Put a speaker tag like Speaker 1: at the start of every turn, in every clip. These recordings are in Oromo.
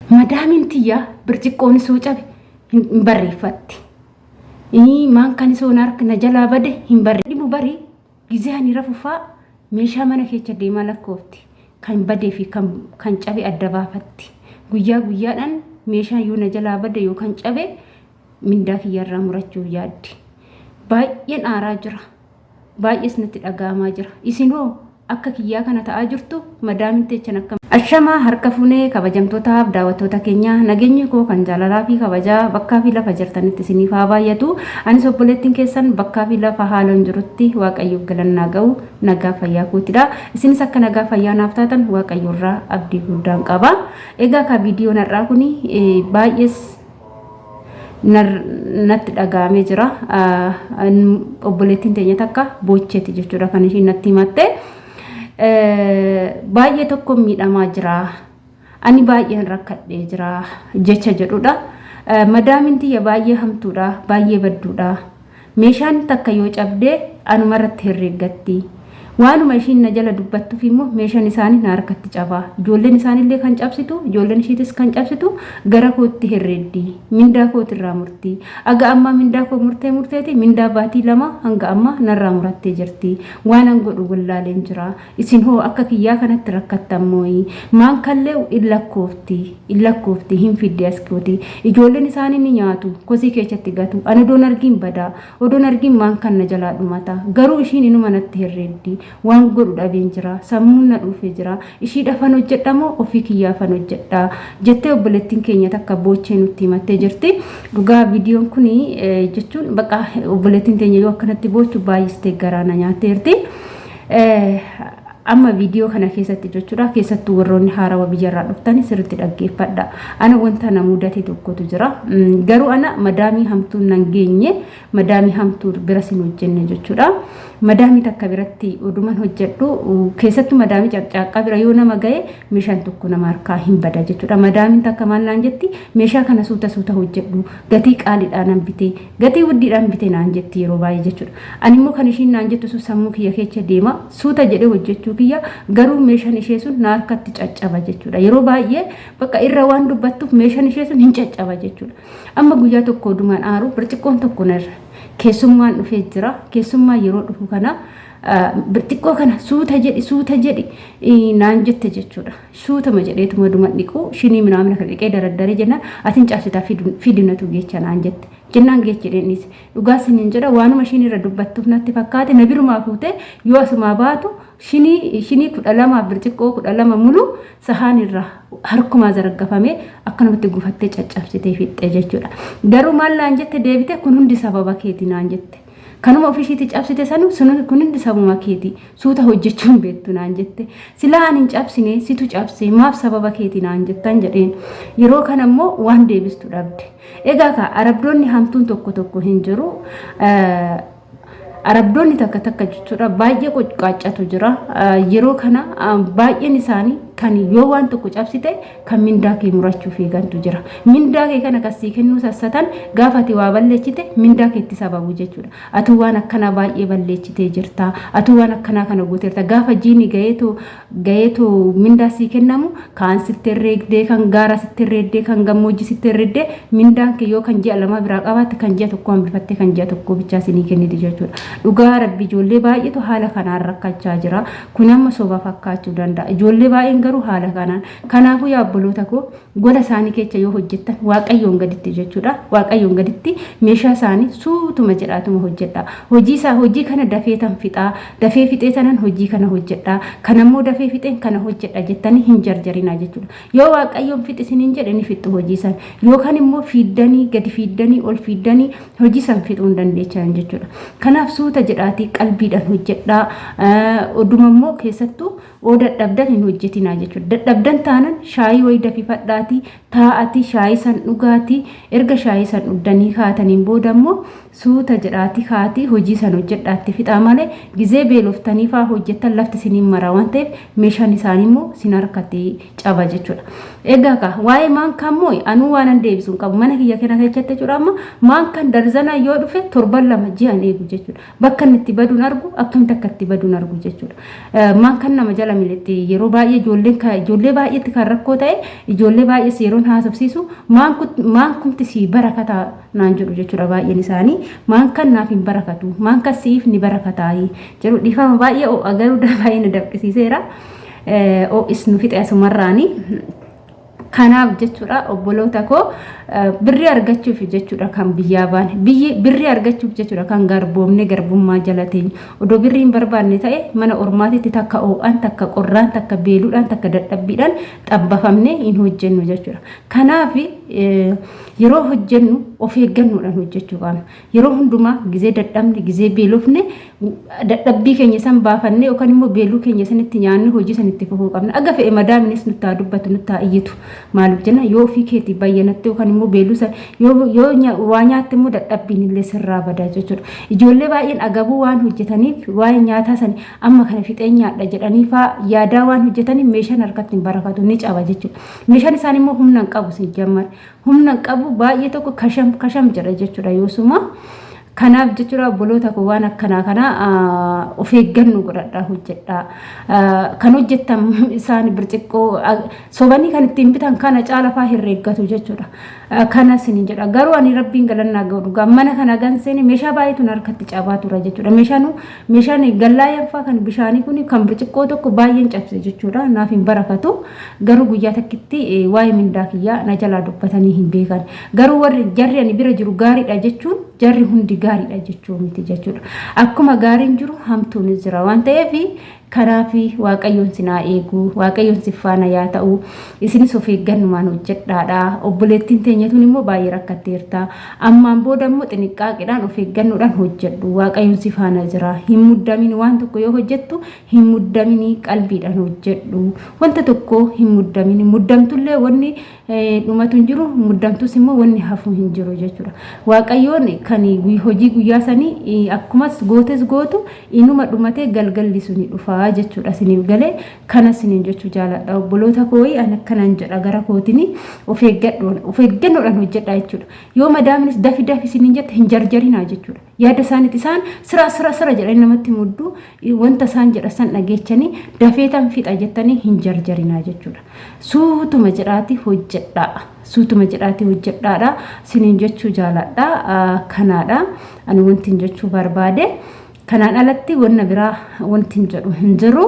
Speaker 1: Madaamiin tiyya birciqqoon isoo cabe hin barreeffatti. Maankaan isoo na jalaa bade hin barre. Dhibu bari gizee ani rafu faa meeshaa mana keessa deemaa lakkoofti. Kan badee fi kan cabe adda baafatti. Guyyaa guyyaadhaan meeshaan yoo na jalaa bade yookaan cabe mindaa kiyyarraa murachuuf yaaddi. Baay'een aaraa jira. Baay'ees natti dhaga'amaa jira. Isin hoo akka kiyyaa kana ta'aa jirtu madaamin teechan akka. Ashamaa harka fuunee kabajamtootaaf daawwattoota keenya, nageenyi koo kan jaalalaa fi kabajaa bakkaa fi lafa jirtanitti isiniif haa baay'atu. Anis obboleettiin keessan bakkaa fi lafa haalan jirutti Waaqayyoof galannaa ga'u nagaa fayyaa kootidha. Isinis akka nagaa fayyaa naaf taatan Waaqayyo irraa abdii guddaan qaba. Egaa ka viidiyoon har'aa kun baay'ees natti dhaga'amee jira. Obboleettiin teenya takka boocheeti jechuudha kan ishiin natti himatte. Baay'ee tokko miidhamaa jira. Ani baay'een rakkadhee jira jecha jedhudha. Madaamin tiyya baay'ee hamtuudha, baay'ee badduudha. Meeshaan takka yoo cabdee anuma irratti herreeggatti. Waanuma ishiin na jala dubbattuuf immoo meeshaan isaanii na harkatti caba. Ijoolleen isaaniillee kan cabsitu, ijoolleen ishiitis kan cabsitu gara kootti herreeddi. Mindaa kootirraa murti. Aga ammaa mindaa koo murtee murteeti mindaa baatii 2 hanga ammaa narraa murattee jirti. Waanan godhu wallaaleen jira. Isin hoo akka kiyyaa kanatti rakkattan mooyi? Maan kallee in lakkoofti, in lakkoofti, hin fiddi as kooti. Ijoolleen isaanii ni nyaatu, kosii keessatti gatu. Ani odoon argin bada, odoon argin maan kan na jalaa dhumata. Garuu ishiin inuma natti herreeddi. Waan godhu dhabeen jira, sammuun na dhuufee jira. Ishiidhaafan hojjedha moo ofii kiyyaafan hojjedha? Jettee obboleettiin keenya takka boochee nutti himattee jirti. Dhugaa viidiyoon kun jechuun bakka obboleettiin teenya yoo akkanatti boochu baay'istee garaa na nyaatteerti. Amma viidiyoo kana keessatti jechuudha, keessattuu warroonni haarawa biyyarraa dhuftani sirriitti dhaggeeffadha. Ana wanta na mudate tokkotu jira. Garuu ana madaamii hamtuun nan geenye, madaamii hamtuu bira sin hojjenne jechuudha. Madaamii takka biratti oduman hojjedhu, keessattuu madaamii caqcaaqqaa bira yoo nama ga'e meeshaan tokko nama harkaa hin bada jechuudha. Madaamiin takka maal naan jetti? Meeshaa kana suuta suuta hojjedhu, gatii qaaliidhaan nan bite, gatii wuddiidhaan bite naan jetti yeroo baay'ee jechuudha. Ani immoo kan ishiin naan jettu sun sammuu kiyya keessa deema. Suuta jedhee hojjechuu kiyya, garuu meeshaan ishee sun na harkatti caccaba jechuudha. Yeroo baay'ee bakka irra waan dubbattuuf meeshaan ishee sun hin caccaba jechuudha. Amma guyyaa tokko odumaan aaru birciqqoon tokko narra keessummaan dhufee jira. Keessummaan yeroo dhufu kana birciqqoo kana suuta jedhi, suuta jedhi naan jette jechuudha. Suutuma jedheetuma oduma dhiqu shinii minaamina kan dhiqee daraddaree jennaan, atin cabsitaa fidinatu geecha naan jette. Jennaan geech jedheen dhiise. Dhugaa sinin jedha, waanuma ishiin irra dubbattuuf natti fakkaate, na birumaa fuutee yoo asumaa baatu shinii 12 birciqqoo 12 mulu sahaan irra harkumaa zaraggafamee akkanumatti gufattee caccabsitee fixxe jechuudha. Garuu maal naan jette deebite? Kun hundi sababa keeti naan jette. Kanuma ofii ishiitti cabsite sanu, kun hundi sababa keeti, suuta hojjechuu hin beektu naan jette. Silaa ani hin cabsine, situ cabse, maaf sababa keeti naan jettan jedheen. Yeroo kana immoo waan deebistu dhabde. Egaa kaa arabdoonni hamtuun tokko tokko hin jiru. Arabdoonni takka takka jechuudha baay'ee qoqqaaccatu jira. Yeroo kana baay'een isaanii kan yoo waan tokko cabsite kan mindaa kee murachuu fiigantu jira. Mindaa kee kana kan sii kennuu sassatan gaafa ati waa balleechite mindaa keetti sababu jechuudha. Atu waan akkanaa baay'ee balleechitee jirta. Atu waan akkanaa kana gooteerta. Gaafa jiini gaheetu gaheetu mindaa sii kennamu kaan sitti herreegdee, kan gaara sitti herreeddee, kan gammoojjii sitti herreeddee, mindaan kee yoo kan ji'a 2 biraa qabaatte kan ji'a 1 hambifattee kan ji'a 1 bichaa sinii kenniti jechuudha. Dhugaa rabbi ijoollee baay'eetu haala kanaan rakkachaa jira. Kun amma soba fakkaachuu danda'a. Ijoollee baay'een garuu haala kanaan. Kanaafuu yaa obboloota koo, gola isaanii keessa yoo hojjettan Waaqayyoon gaditti jechuudha. Waaqayyoon gaditti meeshaa isaanii suutuma jedhaatuma hojjedha. Hojii isaa hojii kana dafee tan fixaa, dafee fixee tanan hojii kana hojjedha. Kanammoo dafee fixeen kana hojjedha jettanii hin jarjarinaa jechuudha. Yoo Waaqayyoon fixi isiniin jedhe ni fixxu hojii san. Yookaan immoo fiiddanii gadi fiiddanii ol fiiddanii hojii san fixuu hin dandeechan jechuudha. Kanaaf suuta jedhaatii qalbiidhaan hojjedhaa. Oduma immoo keessattuu oo dadhabdan hin hojjetinaa jechuudha. Dadhabdan taanan shaayii wayii dafifadhaatii taa'atii shaayii san dhugaatii, erga shaayii san dhugdanii kaataniin booda immoo suuta jedhaatii kaatii hojii san hojjedhaatti fixaa malee gizee beeloftanii faa hojjettan lafti isiniin maraa waan ta'eef meeshaan isaanii immoo sin harkatti caba jechuudha. Egaa kaa waa'ee maankaa immoo anuu waanan deebisu hin qabu. Mana kiyya kana keessatti jechuudha amma maankaan darzanaa yoo dhufe torban 2 ji'an eegu jechuudha. Bakka inni itti baduun argu akkamitti akka itti baduun argu jechuudha. Maankaan nama jala militti yeroo baay'ee ijoolleen ijoollee baay'eetti kan rakkoo ta'e ijoollee baay'ees yeroon haasofsiisu maankumti sii barakataa naan jedhu jechuudha baay'een isaanii. Maankaan naaf hin barakatu maankaan siif ni barakataayi jedhu dhiifama baay'ee ho'a garuu baay'ee na dafqisiiseera. Ho'is nu fixe asumarraani. Kanaaf jechuudha obboloota koo birrii argachuuf jechuudha kan biyyaa baane. Biyyi birrii argachuuf jechuudha kan garboomne garbummaa jala teenyu. Odoo birrii hin barbaanne ta'e mana ormaatitti takka ho'aan takka qorraan takka beeluudhaan takka dadhabbiidhaan xabbafamne hin hojjennu jechuudha. Kanaaf yeroo hojjennu of eeggannoodhaan hojjechuu qabna. Yeroo hundumaa gizee dadhabne, gizee beelofne dadhabbii keenya san baafannee yookaan immoo beeluu keenya sanitti nyaanne hojii san itti fufuu qabna. Aga fe'e madaaminis nutti haa dubbatu nutti haa iyyitu. Maaliif jenna yoo ofii keetii bayyanatte yookaan immoo beeluu san yoo yoo waa nyaatte immoo dadhabbiin illee sirraa badaa jechuudha. Ijoollee baay'een agabuu waan hojjetaniif waa'ee nyaataa san amma kana fixeen nyaadha jedhanii faa yaadaa waan hojjetaniif meeshaan harkatti hin barakatu ni caba jechuudha. Meeshaan isaan immoo humna hin qabu sin jammar. Humna hin qabu baay'ee tokko kasham kasham jedha jechuudha yoosuma. Kanaaf jechuudha obboloota koo waan akkanaa kana of eeggannoo godhadhaa hojjedhaa. Kan hojjettan isaan birciqqoo sobanii kan ittiin bitan kana caala faa herreeggatu jechuudha. Kana isiniin jedha. Garuu ani rabbiin galannaa ga'u dhugaa mana kana gan seene meeshaa baay'eetu na harkatti cabaa tura jechuudha. Meeshaan meeshaan gallaayan faa kan bishaanii kun kan birciqqoo tokko baay'een cabse jechuudha. Naaf hin barakatu. Garuu guyyaa takkitti waa'ee mindaa kiyyaa na jalaa dubbatanii hin beekan. Garuu warri jarri ani bira jiru gaariidha jechuun jarri hundi gaariidha jechuu miti jechuudha. Akkuma gaariin jiru hamtuunis jira waan ta'eef kanaaf waaqayyoon sin haa eegu waaqayyoon si faana yaa ta'u isinis of eeggannumaan hojjedhaadha. Obboleettiin teenya tun immoo baay'ee rakkatteerta. Ammaan booda immoo xiniqqaaqiidhaan of eeggannoodhaan hojjedhu waaqayyoon si faana jira. Hin muddamin waan tokko yoo hojjettu hin muddaminii qalbiidhaan hojjedhu. Wanta tokko hin muddamini. Muddamtullee wanni dhumatu hin jiru, muddamtus immoo wanni hafu hin jiru jechuudha. Waaqayyoon kan hojii guyyaa sanii akkumas gootes gootu inuma dhumatee galgalli suni dhufaa jechuudha. Isiniif galee kana isiniin jechuu jaaladha. Obboloota kooyi ani akkanan jedha gara kootini of eeggadhu of eeggannoodhaan hojjedha jechuudha. Yoo madaaminis dafi dafi isiniin jette hin jarjarinaa jechuudha. Yaada isaaniiti isaan sira sira sira jedhanii namatti muddu wanta isaan jedha san dhageechanii dafeetan fixa jettanii hin jarjarinaa jechuudha. Suutuma jedhaati hojjedhaa. Suutuma jedhaati hojjedhaadha. Siniin jechuu jaaladha. Kanaadha. Ani wanti hin jechuu barbaade. Kanaan alatti wanna biraa wanti hin jedhu hin jiru.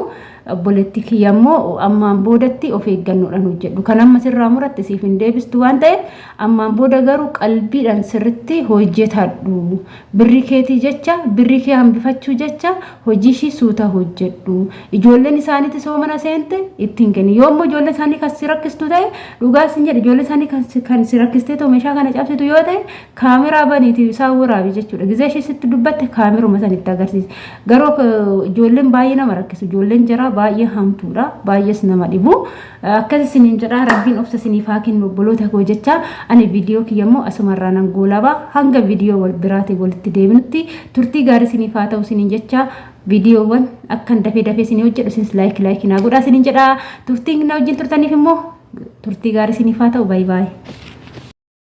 Speaker 1: Obboleetti kiyya immoo ammaan boodatti of eeggannoodhaan hojjedhu. Kan amma sirraa muratte siif hin deebistu waan ta'eef ammaan booda garuu qalbiidhaan sirritti hojjetadhu. Birrii keetii jecha, birrii kee hambifachuu jecha hojii ishii suuta hojjedhu. Ijoolleen isaaniitis yoo mana seente itti hin kenni. Yoo immoo ijoolleen isaanii kan si rakkistu ta'e dhugaa sin jedhe ijoolleen isaanii kan si rakkistee ta'u meeshaa kana cabsitu yoo ta'e kaameraa baniiti isaan waraabi jechuudha. Gizee ishee sitti dubbatte kaameruma san itti agarsiisi. Garuu ijoolleen baay'ee nama rakkisu. Ijoolleen jaraa baay'ee hamtuudha. Baay'ees nama dhibu. Akkas isiniin jedha rabbiin obsa isiniif haa kennu obboloota koo jecha ani viidiyoo kiyya immoo asumarraa nan goolaba hanga viidiyoo wal biraatiin walitti deebinutti turtii gaarii isiniif haa ta'u isiniin jecha viidiyoowwan akkan dafee dafee isinii hojjedhu isinis laayik laayik naa godhaa isiniin jedha turtiin na wajjin turtaniif immoo turtii gaarii isiniif haa ta'u baay baay.